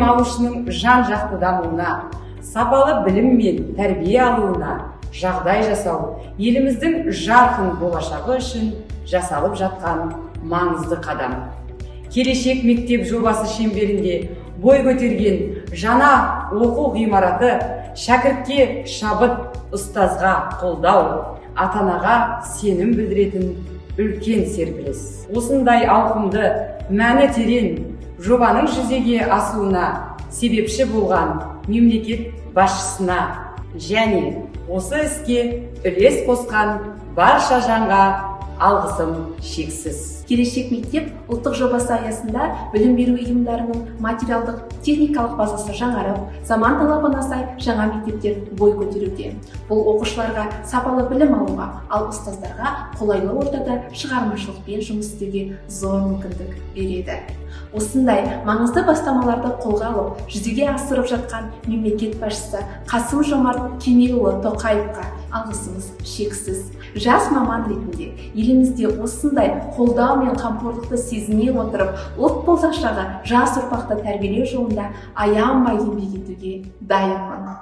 Білім алушының жан жақты дамуына, сапалы білім мен тәрбие алуына жағдай жасау еліміздің жарқын болашағы үшін жасалып жатқан маңызды қадам. Келешек мектеп жобасы шеңберінде бой көтерген жаңа оқу ғимараты шәкіртке шабыт, ұстазға қолдау, ата анаға сенім білдіретін үлкен серпіліс. Осындай ауқымды, мәні терең жобаның жүзеге асуына себепші болған мемлекет басшысына және осы іске үлес қосқан барша жанға алғысым шексіз. Келешек мектеп ұлттық жобасы аясында білім беру ұйымдарының материалдық техникалық базасы жаңарып, заман талабына сай жаңа мектептер бой көтеруде. Бұл оқушыларға сапалы білім алуға, ал ұстаздарға қолайлы ортада шығармашылықпен жұмыс істеуге зор мүмкіндік береді. Осындай маңызды бастамаларды қолға алып, жүзеге асырып жатқан мемлекет басшысы Қасым Жомарт Кемелұлы Тоқаевқа алғысымыз шексіз. Жас маман ретінде елімізде осындай қолдау мен қамқорлықты сезіне отырып, ұлт болашағы жас ұрпақты тәрбиелеу жолында аянбай еңбек етуге дайынмын.